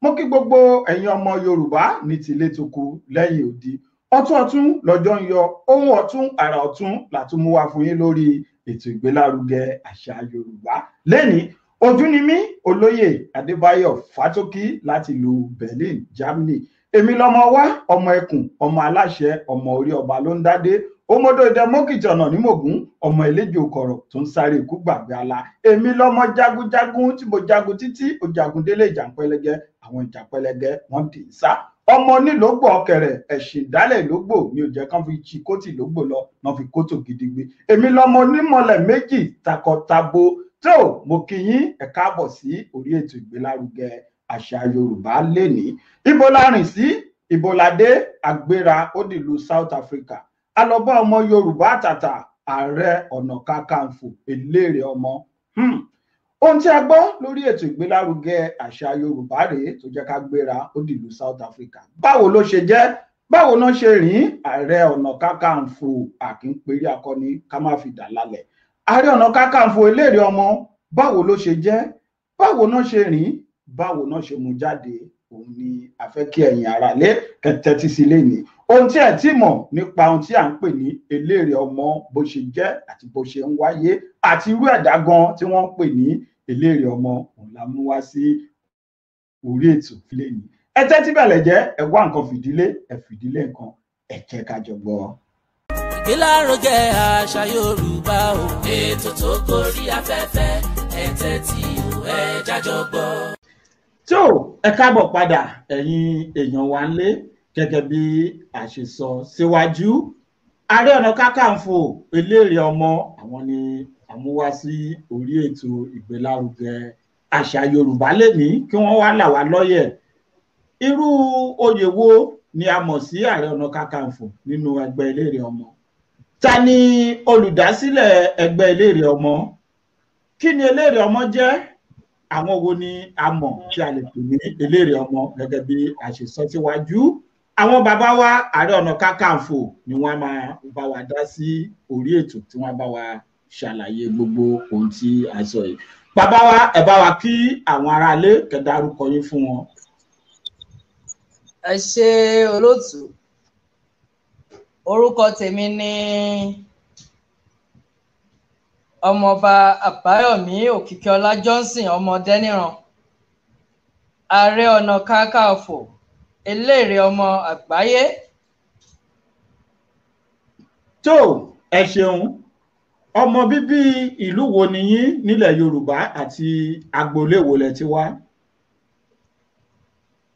Mo kí gbogbo ẹ̀yin ọmọ Yorùbá ní tilé toko lẹ́yìn odi. Ọ̀tún ọ̀tún lọ́jọ́ ń yọ, ohun ọ̀tún àrà ọ̀tún látún mú wá fún yín lórí ètò ìgbélárugẹ àṣà Yorùbá. Lẹ́ni ojú ni mí, Olóyè Adébáyọ̀ Fátókí láti ìlú Berlin, Germany. Èmi lọmọ wá, ọmọ ẹkùn, ọmọ aláṣẹ, ọmọ orí ọba ló ń dádé, ọmọdé ìdẹmọkìtì ọ̀nà nímọ̀gún, ọmọ eléjò kọ̀rọ̀ tó ń sáré ikú gbàgbé ala. Èmi lọmọ jagunjagun tí mo jagun títí ó jagun délé ìjàpẹlẹgẹ, àwọn ìjàpẹlẹgẹ wọn dì í sá. Ọmọ onílògbò ọkẹrẹ ẹ̀sìn ìdálẹ̀ lógbò ní òjẹ́ kan fi chi kóòtì lógbò lọ náà fi kóòtò gidigbe. Èmi lọmọ onímọ̀lẹ̀ méjì takọtabo. Tó mo kí yín, ẹ káàbọ̀ sí orí ètò ìgbélárugẹ àṣà Yorùbá lénìí. Ibo la rìn sí, ibo la dé? Agbéra ó dìlú South Africa. A lọ bá ọmọ Yorùbá àtàtà, Ààrẹ Ọ̀nà Kakanfò Eléré Ọmọ. Ohun tí a gbọ́ lórí ètò ìgbélárugẹ àṣà Yorùbá rèé tó jẹ́ ká gbéra ó dìlú South Africa. Báwo ló ṣe jẹ́? Báwo náà ṣe rìn? Ààrẹ Ọ̀nà Kakanfò àkínpérí akọni ká má fi dà lálẹ̀. Ààrẹ Ọ̀nà Kakanfò Eléré Ọmọ, báwo ló ṣe jẹ́? Báwo náà ṣe rìn? Báwo náà ṣe mú jáde? Òun ni a fẹ́ kí ẹ̀yin aráalé kẹ́ tẹ́tí sí lénìí. Ohun tí ẹ ti mọ̀ nípa ohun tí à ń pè ní Eléré Ọmọ, bó ṣe jẹ́ àti bó ṣe ń wáyé, àti irú ẹ̀dá gan tí wọ́n ń pè ní Eléré Ọmọ, òun la mú wá sí orí ètò lénìí. Ẹ tẹ́tí bẹ̀lẹ̀ jẹ́, ẹ wá nǹkan fìdílé, ẹ fìdílé nǹkan, ẹ jẹ́ ká jọ gbọ́. Ìgbélárugẹ àṣà Yorùbá o. Ètò tó gorí afẹ́fẹ́, ẹ tẹ́tí o, ẹ jájọ gbọ́. Tó ẹ káàbọ̀ padà, ẹ̀yin èèyàn wa ńlé. Gẹ́gẹ́ bí a ṣe sọ síwájú, Ààrẹ Ọ̀nà Kakanfò Eléré Ọmọ, àwọn ni àmúwá sí orí ètò ìgbélárugẹ àṣà Yorùbá lénìí kí wọ́n wá là wá lọ́yẹ̀. Irú oyè wo ni a mọ̀ sí Ààrẹ Ọ̀nà Kakanfò nínú ẹgbẹ́ Eléré Ọmọ? Ta ni olùdásílẹ̀ ẹgbẹ́ Eléré Ọmọ? Kí ni Eléré Ọmọ jẹ́? Àwọn wo ni a mọ̀ tí a lè pè ní Eléré Ọmọ? Gẹ́gẹ́ bí a ṣe sọ síwájú, àwọn bàbá wa Ààrẹ Ọ̀nà Kakanfò ni wọ́n máa bá wa dá sí orí ètò tí wọ́n bá wa ṣàlàyé gbogbo ohun tí a sọ yìí. Bàbá wa, ẹ bá wa kí àwọn aráalé, kẹ́ dárúkọ yín fún wọn. Ẹ ṣe, olóòtú. Orúkọ tèmi ni Ọmọọba Àbáyọ̀mí Òkìkíọlá Johnson Ọmọdéníran, Ààrẹ Ọ̀nà Kakanfò Eléré Ọmọ àgbáyé. Tó ẹ ṣeun. Ọmọ bíbí ìlú wo ni yín nílẹ̀ Yorùbá, àti agboolé wo lẹ ti wá?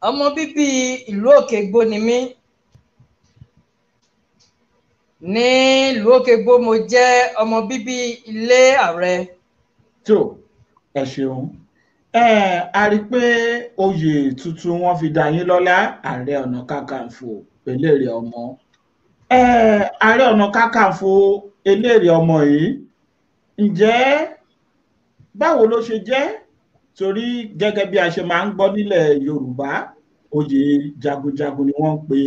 Ọmọ bíbí ìlú Òkègbó ni mí. Ní ìlú Òkègbó, mo jẹ́ ọmọ bíbí ilé ààrẹ. Tó ẹ ṣeun. Ẹ a rí i pé oyè tuntun wọn fi dá yín lọ́lá, Ààrẹ Ọ̀nà Kakanfò Eléré Ọmọ. Ẹ Ààrẹ Ọ̀nà Kakanfò Eléré Ọmọ yìí, ǹjẹ́ báwo ló ṣe jẹ́? Torí gẹ́gẹ́ bí a ṣe máa ń gbọ́ nílẹ̀ Yorùbá, oyè jagunjagun ni wọ́n ń pe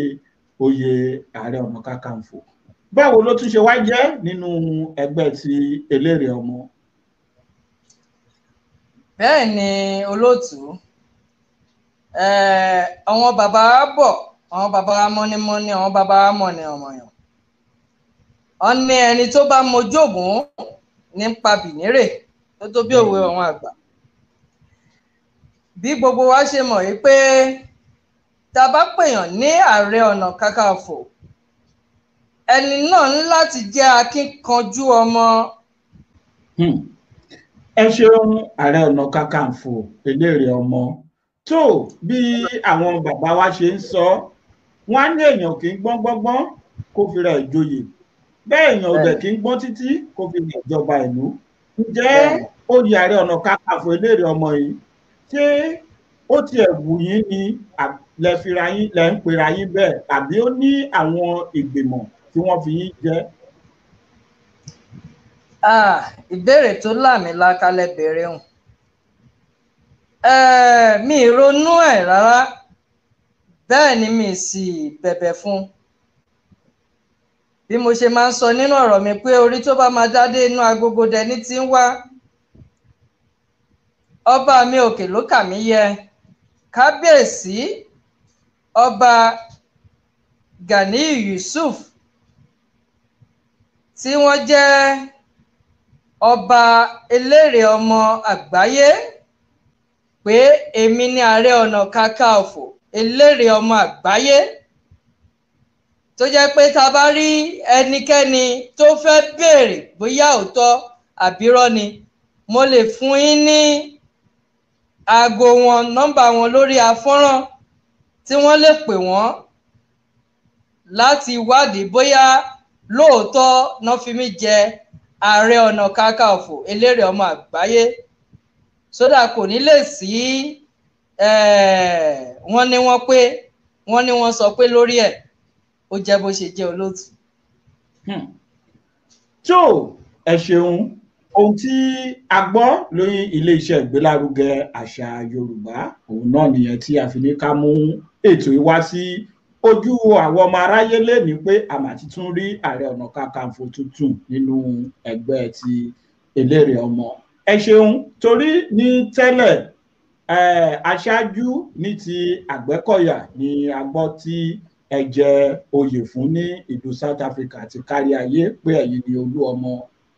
oyè Ààrẹ Ọ̀nà Kakanfò. Báwo ló tún ṣe wá jẹ́ nínú ẹgbẹ́ ti Eléré Ọmọ? Bẹ́ẹ̀ ni, olóòtú. Àwọn bàbá bọ̀, àwọn bàbá mọ́nímọ́ní, àwọn bàbá mọ̀nì ọmọyàn, wọ́n ní ẹni tó bá mojú Ògún nípa bìnírè tó tó bí òwe àwọn àgbà. Bí gbogbo wa ṣe mọ̀ yìí pé tá a bá pèèyàn ní Ààrẹ Ọ̀nà Kakanfò, ẹni náà ní láti jẹ́ akínkanjú ọmọ. Ẹ ṣeun, Ààrẹ Ọ̀nà Kakanfò Eléré Ọmọ. Tó bí àwọn bàbá wa ṣe ń sọ, wọ́n á ní èèyàn kì í gbọ́n gbọ́ngbọ́n kó fi ra ìjòyè, bẹ́ẹ̀ èèyàn ò dẹ̀ kì í gbọ́n títí kó fi ra ìjọba ìlú. Ǹjẹ́ oyè Ààrẹ Ọ̀nà Kakanfò Eléré Ọmọ yìí, ṣé ó tiẹ̀ wù yín ni lẹ fira yín, lẹ ń pera yín bẹ́ẹ̀, àbí ó ní àwọn ìgbìmọ̀ tí wọ́n fi yín jẹ? Ìbéèrè tó láàmìlaka lẹ béèrè hùn. Mi ì ronú ẹ̀ rárá, bẹ́ẹ̀ ni mi sì bẹ̀bẹ̀ fún un. Bí mo ṣe máa ń sọ nínú ọ̀rọ̀ mi pé orí tó bá máa dádé, inú agogo dẹni tí ń wá. Ọba mi òkè ló kà mí yẹ. Kábíyèsí Ọba Ganiyu Yusuf tí wọ́n jẹ́ ọba eléré ọmọ àgbáyé pé èmi ni Ààrẹ Ọ̀nà Kakanfò eléré ọmọ àgbáyé, tó jẹ́ pé tá a bá rí ẹnikẹ́ni tó fẹ́ béèrè bóyá òótọ́ àbírọ́ ni, mo lè fún yín ní aago wọn, nọ́mbà wọn lórí afọ́nrán tí wọ́n lè pè wọ́n láti wádìí bóyá lóòótọ́ náà fi mí jẹ Ààrẹ Ọ̀nà Kakanfò eléré ọmọ àgbáyé. Sódà kò ní lè sí wọ́n ní wọ́n pé wọ́n ní wọ́n sọ pé lórí ẹ̀. Ó jẹ́ bó ṣe jẹ́, olóòtú. Tó, ẹ ṣeun. Ohun tí a gbọ́ lórí iléeṣẹ́ ìgbélárugẹ àṣà Yorùbá òun náà nìyẹn tí a fi ní ká mú ètò yìí wá sí ojú àwọn ọmọ aráyé lénìí pé a mà ti tún rí Ààrẹ Ọ̀nà Kakanfò tuntun nínú ẹgbẹ́ ti eléré ọmọ. Ẹ ṣeun, torí ní tẹ́lẹ̀ aṣáájú ní ti Àgbẹ̀kọ̀yà ni a gbọ́ tí ẹ jẹ oyè fún ní ìlú South Africa àti kárí ayé pé ẹ̀yin ni olú ọmọ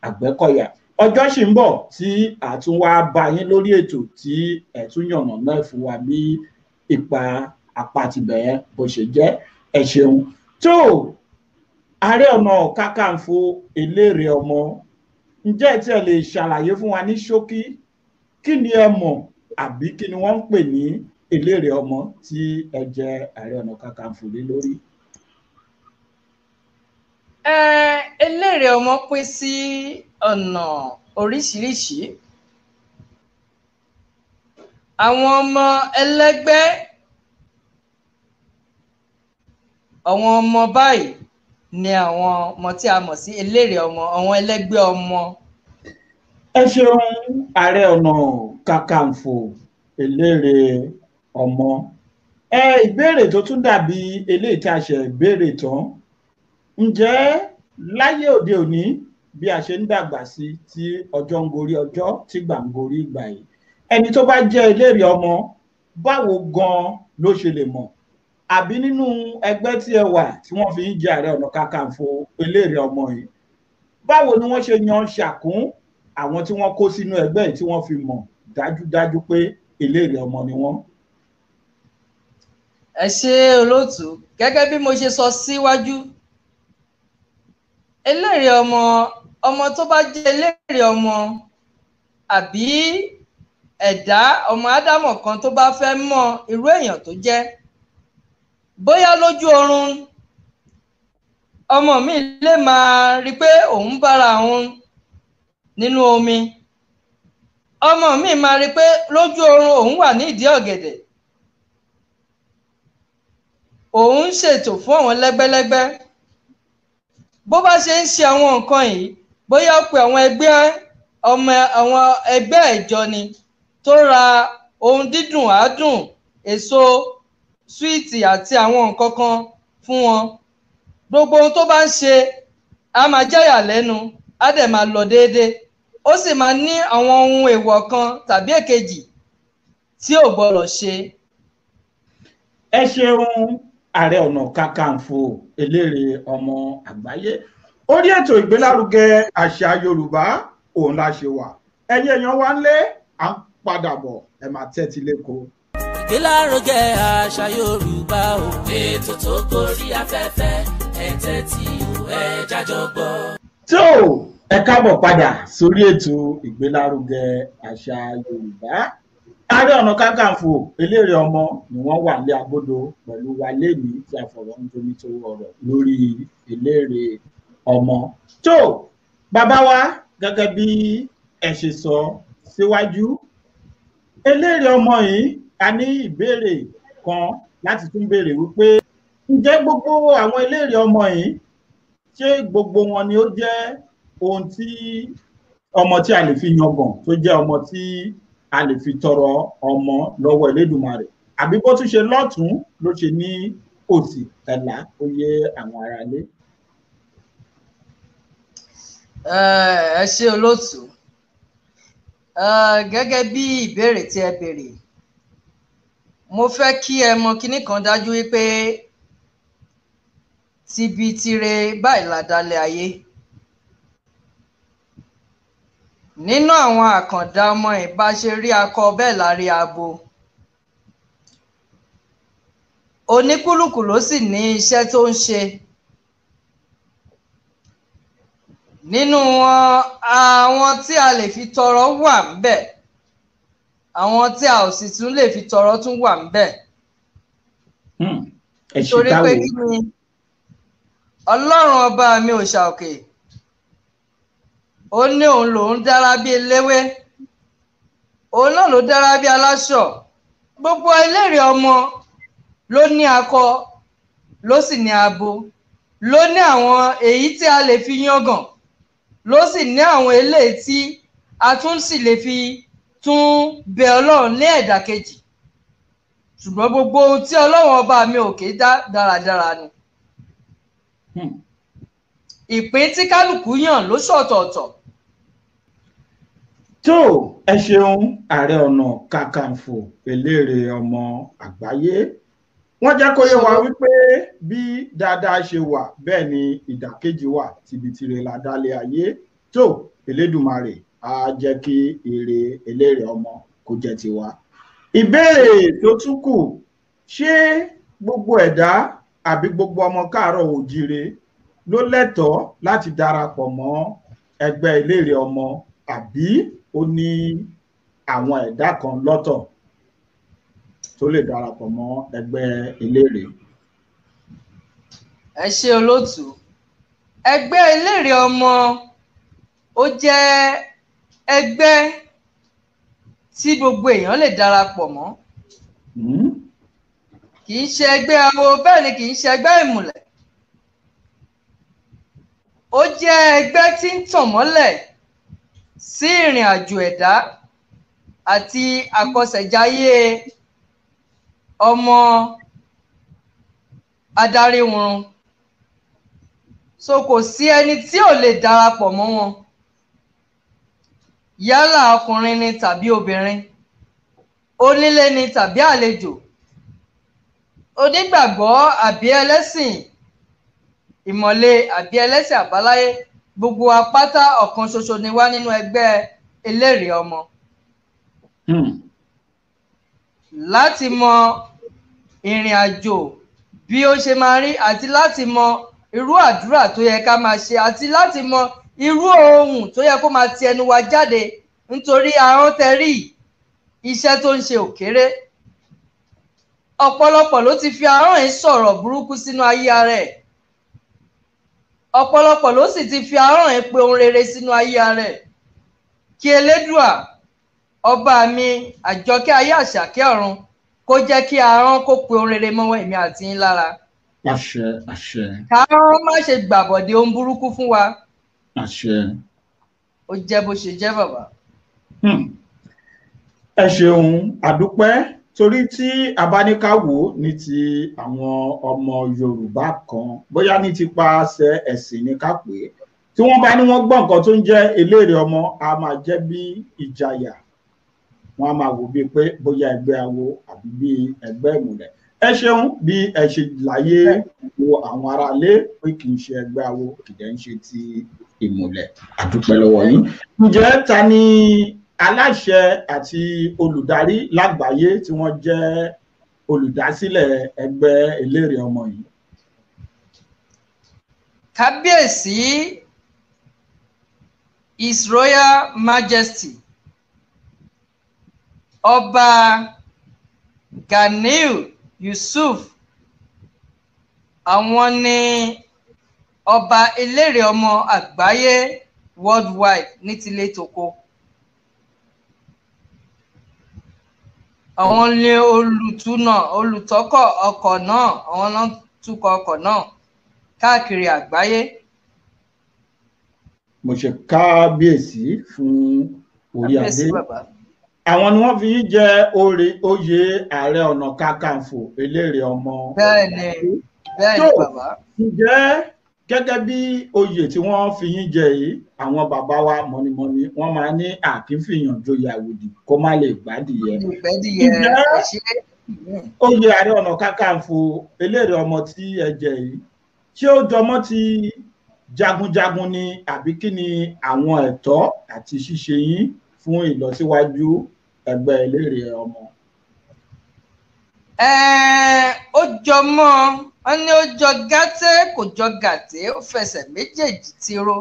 Àgbẹ̀kọ̀yà. Ọjọ́ sì ń bọ̀ tí a tún wá bá yín lórí ètò tí ẹ tún yànnà náà fún wa bí ipa apá tibẹ̀ yẹn bó ṣe jẹ́. Ẹ ṣeun. Tó, Ààrẹ Ọ̀nà Kakanfò eléré ọmọ, ǹjẹ́ tí ẹ lè ṣàlàyé fún wa ní ṣókí kí ni ẹ mọ̀ àbí kí ni wọ́n ń pè ní eléré ọmọ tí ẹ jẹ Ààrẹ Ọ̀nà Kakanfò lé lórí? Eléré ọmọ pín sí ọ̀nà oríṣiríṣi. Àwọn ọmọ ẹlẹ́gbẹ́, àwọn ọmọ báyìí ni àwọn ọmọ tí a mọ̀ sí eléré ọmọ, àwọn ẹlẹ́gbẹ́ ọmọ. Ẹ ṣeun, Ààrẹ Ọ̀nà Kakanfò eléré ọmọ. Ẹ ìbéèrè tó tún dàbí eléyìí tí a ṣe béèrè tán, ǹjẹ́ láyé òde òní bí a ṣe ń dàgbà sí tí ọjọ́ ń gorí ọjọ́ tí gbà ń gorí ìgbà yìí, ẹni tó bá jẹ́ eléré ọmọ báwo gan-an ló ṣe lè mọ̀? Àbí nínú ẹgbẹ́ tí ẹ wà tí wọ́n fi ń jẹ Ààrẹ Ọ̀nà Kakanfò eléré ọmọ yìí, báwo ni wọ́n ṣe yan ṣàkún àwọn tí wọ́n kó sínú ẹgbẹ́ yìí tí wọ́n fi mọ̀ dájúdájú pé eléré ọmọ ni wọ́n? Ẹ ṣé olóòtú. Gẹ́gẹ́ bí mo ṣe sọ síwájú, eléré ọmọ, ọmọ tó bá jẹ́ eléré ọmọ àbí ẹ̀dá ọmọ ádámọ̀ kan tó bá fẹ́ mọ irú èèyàn tó jẹ́, bóyá lójú oorun ọmọ mi lè máa rí pé òun bára òun nínú omi, ọmọ mi máa rí pé lójú oorun òun wà ní ìdí ọ̀gẹ̀dẹ̀, òun ń ṣètò fún àwọn lẹ́gbẹ́lẹ́gbẹ́. Bó bá ṣe ń ṣe àwọn nǹkan yìí, bóyá ó pe àwọn ẹgbẹ́ ọmọ, àwọn ẹgbẹ́ ìjọ ni tó ra ohun dídùn àádùn, èso súwìtì àti àwọn nǹkan kan fún wọn, gbogbo ohun tó bá ń ṣe á máa jẹ́yà lẹ́nu, á dẹ̀ máa lọ déédéé, ó sì máa ní àwọn ohun èèwọ̀ kan tàbí èkejì tí ò gbọdọ̀ ṣe. Ẹ ṣeun, Ààrẹ Ọ̀nà Kakanfò eléré ọmọ àgbáyé. Orí ètò ìgbélárugẹ àṣà Yorùbá òun la ṣe wà. Ẹ̀yin èèyàn wa ń lé, à ń padà bọ̀, ẹ máa tẹ́tí lẹ́kọ̀ọ́. Ìgbélárugẹ àṣà Yorùbá o. Ètò tó gorí afẹ́fẹ́, ẹ tẹ́tí o, ẹ jájọ gbọ́. Tó, ẹ káàbọ̀ padà sórí ètò ìgbélárugẹ àṣà Yorùbá. Ààrẹ Ọ̀nà Kakanfò eléré ọmọ ni wọ́n wà ní agbódo pẹ̀lú wa lénìí tí a fọ̀rọ̀ ń jomi tó ọ̀rọ̀ lórí eléré ọmọ. Tó, bàbá wa, gẹ́gẹ́ bí ẹ ṣe sọ síwájú, eléré ọmọ yìí, a ní ìbéèrè kan láti tún béèrè wípé ǹjẹ́ gbogbo àwọn eléré ọmọ yìí, ṣé gbogbo wọn ni ó jẹ́ ohun tí ọmọ tí a lè fi yangàn, tó jẹ́ ọmọ tí a lè fi tọrọ ọmọ lọ́wọ́ Elédùmarè, àbí bó tún ṣe lọ́tún ló ṣe ní òsì? Ẹ̀là ó yé àwọn aráalé. Ẹ ṣé olóòtú. Gẹ́gẹ́ bí ìbéèrè tí ẹ béèrè, Mo fẹ́ kí ẹ mọ kinní kan dájú wípé tibitire báyìí la dálé ayé. Nínú àwọn àkàndá ọmọ ìbá ṣe rí akọ bẹ́ẹ̀ la rí abo. Oníkúlùkù ló sì ní iṣẹ́ tó ń ṣe. Nínú wọn, àwọn tí a lè fi tọrọ wà ńbẹ̀, àwọn tí a ò sì tún lè fi tọrọ tún wà ńbẹ̀. Torí pé kí ni Ọlọ́run ọba mi òòṣà òkè, ó ní òun lòún dára bí eléwé, òun náà ló dára bí aláṣọ. Gbogbo eléré ọmọ ló ní akọ, ló sì ní abo, ló ní àwọn èyí tí a lè fi yangàn, ló sì ní àwọn eléyìí tí a tún sì lè fi tún bẹ Ọlọ́run ní ẹ̀dà kejì. Ṣùgbọ́n gbogbo ohun tí Ọlọ́run ọba mi òkè dá dáradára ni. Ìpín tí kálukú yàn ló ṣọ̀tọ̀ọ̀tọ̀. Tó ẹ ṣeun, Ààrẹ Ọ̀nà Kakanfò eléré ọmọ àgbáyé. Wọ́n jẹ́ kó yé wa wípé bí dáadáa ṣe wà bẹ́ẹ̀ ni ìdàkejì wà, tibitire la dálé ayé. Tó Elédùmarè á jẹ́ kí ire eléré ọmọ kó jẹ́ tiwa. Ìbéèrè tó tún kù, ṣé gbogbo ẹ̀dá àbí gbogbo ọmọ káàárọ̀ òjíire ló lẹ́tọ̀ọ́ láti darapọ̀ mọ́ ẹgbẹ́ eléré ọmọ, àbí ó ní àwọn ẹ̀dá kan lọ́tọ̀ tó lè darapọ̀ mọ́ ẹgbẹ́ eléré? Ẹ ṣé olóòtú. Ẹgbẹ́ eléré ọmọ ó jẹ́ ẹgbẹ́ tí gbogbo èèyàn lè darapọ̀ mọ́. Kì í ṣe ẹgbẹ́ awo, bẹ́ẹ̀ ni kì í ṣe ẹgbẹ́ ìmùlẹ̀. Ó jẹ́ ẹgbẹ́ tí ń tàn mọ́lẹ̀ sí ìrìn àjò ẹ̀dá àti àkọsẹ̀jayé ọmọ adarí wurun. So kò sí ẹni tí ò lè darapọ̀ mọ́ wọn, yálà ọkùnrin ni tàbí obìnrin, onílé ni tàbí àlejò, onígbàgbọ́ àbí ẹlẹ́sìn ìmọ̀le àbí ẹlẹ́sìn àbáláyé, gbogbo apáta ọ̀kan ṣoṣo ni wá nínú ẹgbẹ́ eléré ọmọ. Láti mọ ìrìn àjò bí ó ṣe máa rí, àti láti mọ irú àdúrà tó yẹ ká máa ṣe, àti láti mọ irú ohun tó yẹ kó máa ti ẹnu wa jáde, nítorí ahọ́n tẹrí iṣẹ́ tó ń ṣe ò kéré. Ọ̀pọ̀lọpọ̀ ló ti fi ahọ́n yìí sọ̀rọ̀ burúkú sínú ayé ara ẹ̀, ọ̀pọ̀lọpọ̀ ló sì ti fi ahọ́n yìí pe ohun rere sínú ayé ara ẹ̀. Kí Elédùà ọba mi àjọkẹ́ ayé àṣàkẹ́ ọ̀run kó jẹ́ kí ahọ́n kó pe ohun rere mọ́ èmi àti yín lára. Àṣẹ, àṣẹ. Káwọn má ṣe gbàbọ̀dé ohun burúkú fún wa. Àṣẹ. Ó jẹ́ bó ṣe jẹ́ bàbá. Ẹ ṣeun, àdúpẹ́. Torí tí a bá ní ká wò ní ti àwọn ọmọ Yorùbá kan, bóyá ní ti paṣẹ ẹ̀sìn ní ká pè é, tí wọ́n bá ní wọ́n gbọ́ nǹkan tó ń jẹ́ eléré ọmọ, a máa jẹ́ bí ìjayà, wọ́n á máa wò bíi pé bóyá ẹgbẹ́ awo àbí bí ẹgbẹ́ ìmùlẹ̀. Ẹ ṣeun bí ẹ ṣe láyé wo àwọn aráalé pé kì í ṣe ẹgbẹ́ awo, kì í dẹ̀ ń ṣe ti ìmùlẹ̀. Àdúpẹ́ lọ́wọ́ yín. Ǹjẹ́ ta ni aláṣẹ àti olùdarí lágbàáyé tí wọ́n jẹ́ olùdásílẹ̀ ẹgbẹ́ eléré ọmọ yìí? Kábíyèsí His Royal Majesty Ọba Ganiu Yusuf, àwọn ni ọba eléré ọmọ àgbáyé worldwide ní tilé toko. Àwọn ni olùtúnà olùtọ́kọ̀ ọkọ̀ náà, àwọn náà tukọ̀ ọkọ̀ náà káàkiri àgbáyé. Mo ṣe kábíyèsí fún orí adé. Àwọn ni wọ́n fi jẹ oyè Ààrẹ Ọ̀nà Kakanfò eléré ọmọ. Bẹ́ẹ̀ni, bẹ́ẹ̀ni bàbá. Ǹjẹ́ gẹ́gẹ́ bí oyè tí wọ́n fi yín jẹ yìí, àwọn bàbá wa mọ̀nìmọ̀nì wọ́n máa ní àkínfìyàn joyè àwòdì kó má lè gbádìyẹ. Ǹjẹ́ Oyè Ààrẹ Ọ̀nà Kakanfò Eléré Ọmọ tí ẹ jẹ yìí, ṣé ó jọmọ́ ti jagunjagun ni àbí kí ni àwọn ẹ̀tọ́ àti ṣíṣe yín fún ìlọsíwájú ẹgbẹ́ Eléré Ọmọ? Ó jọmọ́, wọ́n ní ó jọ gàtẹ́ kò jọ gàtẹ́, ó fẹsẹ̀ méjèèjì tiro.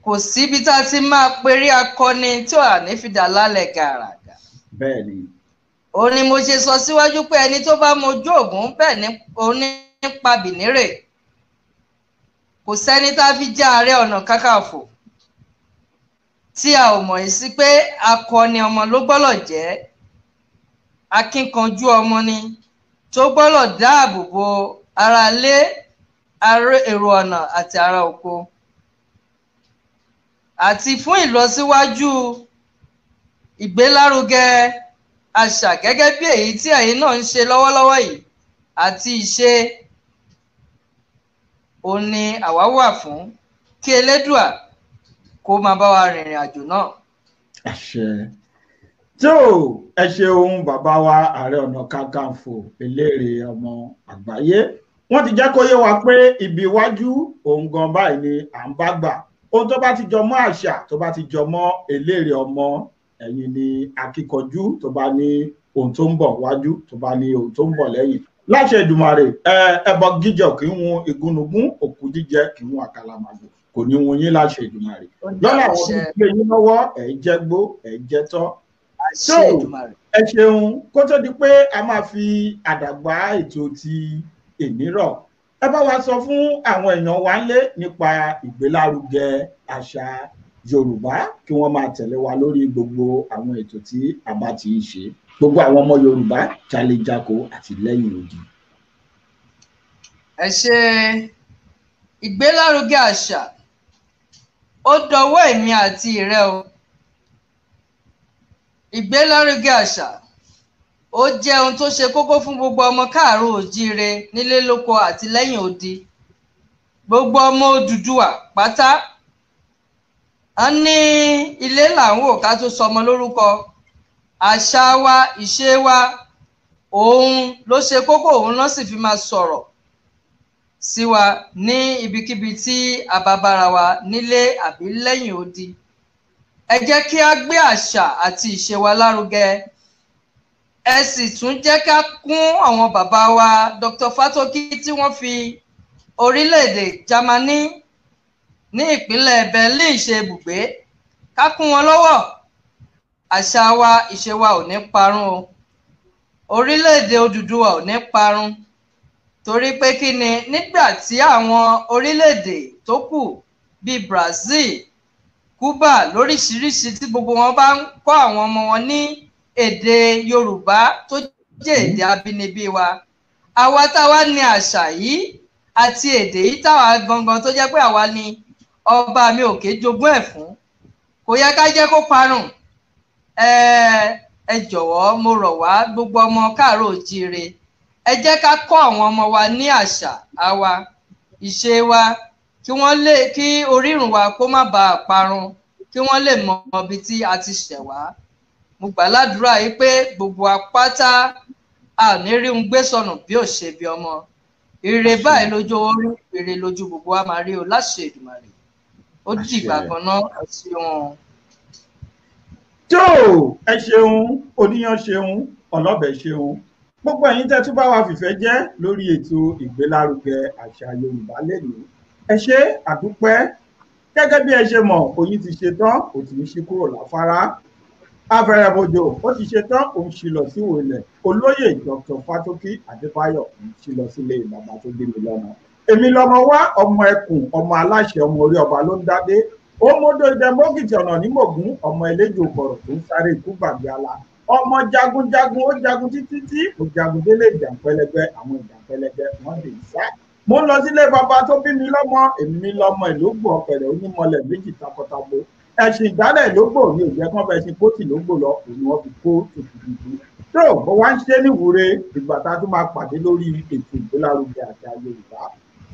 Kò síbi tá a ti máa perí akọni tí ò ní fi dà lálẹ́ gàràgà. Bẹ́ẹ̀ni. Ó ní mo ṣe sọ síwájú pé ẹni tó bá mojú Ògún bẹ́ẹ̀ ni onípa bìnírè. Kò sẹ́ni tá a fi jẹ́ Ààrẹ Ọ̀nà Kakanfò tí a ò mọ̀ sí pé akọni ọmọ ló gbọ́dọ̀ jẹ́, akínkanjú ọmọ ni tó gbọ́dọ̀ dáàbò bo ara ilé, èrò ọ̀nà àti ara oko, àti fún ìlọsíwájú ìgbélárugẹ àṣà gẹ́gẹ́ bí èyí tí ẹ̀yin náà ń ṣe lọ́wọ́lọ́wọ́ yìí àti ìṣe òun ni àwa wà fún, kí Elédùà kó máa bá wa rìnrìn àjò náà. Àṣẹ. Tó ẹ ṣeun bàbá wa Ààrẹ Ọ̀nà Kakanfò Eléré Ọmọ àgbáyé. Wọ́n ti jẹ́ kó yé wa pé ibi iwájú òun gan báyìí ni à ń bá gbà. Ohun tó bá ti jọ mọ́ àṣà, tó bá ti jọ mọ́ Eléré Ọmọ, ẹ̀yin ni akíkanjú tó bá ní ohun tó ń bọ̀ wájú, tó bá ní ohun tó ń bọ̀ lẹ́yìn. Láṣẹ Èdùmàrè, ẹbọ jíjẹ kì í hun igúnnugún, òkú jíjẹ kì í hun àkàlàmàgbò, kò ní hun yín láṣẹ Èdùmàrè. Lọ́nà àwọn tó gbé yín lọ́wọ́, ẹ̀ jẹ́ gbó, ẹ̀ jẹ́ tọ́. So ẹ ṣeun. Kó tó di pé a máa fi àdàgbà ètò ti ènírọ̀, ẹ bá wa sọ fún àwọn èèyàn wa ńlé nípa ìgbélárugẹ àṣà Yorùbá, kí wọ́n máa tẹ̀lé wa lórí gbogbo àwọn ètò tí a bá ti ń ṣe, gbogbo àwọn ọmọ Yorùbá jalejako àti lẹ́yìn odi. Ẹ ṣe ìgbélárugẹ àṣà, ó dọwọ́ èmi àti ìrẹ o. Ìgbélárugẹ àṣà ó jẹ́ ohun tó ṣe kókó fún gbogbo ọmọ káàárọ̀ oòjíire nílé lóko àti lẹ́yìn odi, gbogbo ọmọ Odùduwà pátá. A ní ilé là ń wò ká tó sọmọ lórúkọ. Àṣà wa, ìṣe wa, òun ló ṣe kókó, òun náà sì fi máa sọ̀rọ̀ sí wa ní ibikíbi tí a bá bára wa nílé àbí lẹ́yìn odi. Ẹ jẹ́ kí a gbé àṣà àti ìṣe wa lárugẹ. Ẹ sì tún jẹ́ ká kún àwọn bàbá wa Dr. Fatoki tí wọ́n fi orílẹ̀-èdè Jámánì ní ìpínlẹ̀ Berlin ṣe ibùgbé, ká kún wọn lọ́wọ́. Àṣà wa, ìṣe wa ò ní parun o. Orílẹ̀-èdè Odùduwà ò ní parun, torí pé kí ni, nígbà tí àwọn orílẹ̀-èdè tó kù bíi Brazil, Cuba lóríṣiríṣi tí gbogbo wọn bá ń kọ́ àwọn ọmọ wọn ní èdè Yorùbá tó jẹ́ èdè abínibí wa, àwa táwa ní àṣà yìí àti èdè yìí táwa gangan tó jẹ́ pé àwa ni ọba mi òkè jogún ẹ̀ fún, kò yẹ ká jẹ́ kó parun. Ẹ jọ̀wọ́, mo rọ̀ wá gbogbo ọmọ káàárọ̀ oòjíire, ẹ jẹ́ ká kọ́ àwọn ọmọ wa ní àṣà àwa, ìṣe wa, kí wọ́n lè, kí orírun wa kó má bàa parun, kí wọ́n lè mọ ibi tí a ti ṣẹ̀ wá. Mo gbà ládùúrà yìí pé gbogbo apáta a ní rí un gbé sọnù bí ò ṣe bí ọmọ. Ire báyìí lójú orí, ire lójú gbogbo wa máa rí o láṣẹ Èdùmàrè. Ó dìgbà kan náà, ẹ ṣeun. Tó ẹ ṣeun, oníyàn ṣeun, ọlọ́bẹ̀ ṣeun, gbogbo ẹ̀yin tẹ́ tún bá wa fìfẹ́ jẹ́ lórí ètò ìgbélárugẹ àṣà Yorùbá lẹ́nu, ẹ ṣé àdúpẹ́. Gẹ́gẹ́ bí ẹ ṣe mọ̀, oyin ti ṣe tán, ó ti ń ṣí kúrò láfárá. Afẹrẹbọjò ó ti ṣe tán, òun ṣì lọ sí ìwòlẹ̀. Olóyè Dr. Fatoki Adébáyọ̀ ń ṣì lọ sílé bàbá tó bí mi lọ́mọ. Èmi lọ́mọ wá, ọmọ ẹkùn, ọmọ aláṣẹ, ọmọ orí ọba ló ń dádé. Ó mọdó ìdẹmọgìtì ọ̀nà ní mògún, ọmọ eléjò kọ̀rọ̀ tó ń sáré ikú gbàgbé ala. Ọmọ jagunjagun, ó jagun títí tí ó jagun délé ìjàǹpẹlẹgbẹ, àwọn ìjàǹpẹlẹgbẹ wọn lè sá. Mo ń lọ sílé bàbá tó bí mi lọ́mọ, èmi lọ́mọ ìlógbò ọ̀pẹ̀rẹ̀ onímọ̀lẹ̀ méjì takọtabo. Ẹṣin ìgbálẹ̀ lógbò ní òjẹ́ kan fẹ́ ṣe kóòtù lógbò lọ, òun wọn fi kó tòkìtìtì. Tó bó wá ń ṣe níwúre, ìgbà tá a tún máa pàdé lórí ètò ìgbélárugẹ àṣà Yorùbá.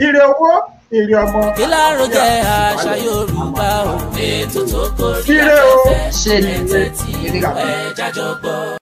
Ire owó, ire ọmọ. Ìgbélárugẹ àṣà Yorùbá o. Ètò tó gorí afẹ́fẹ́. Ṣe ni Ẹ tẹ́tí ire. ẹ jájọ gbọ́.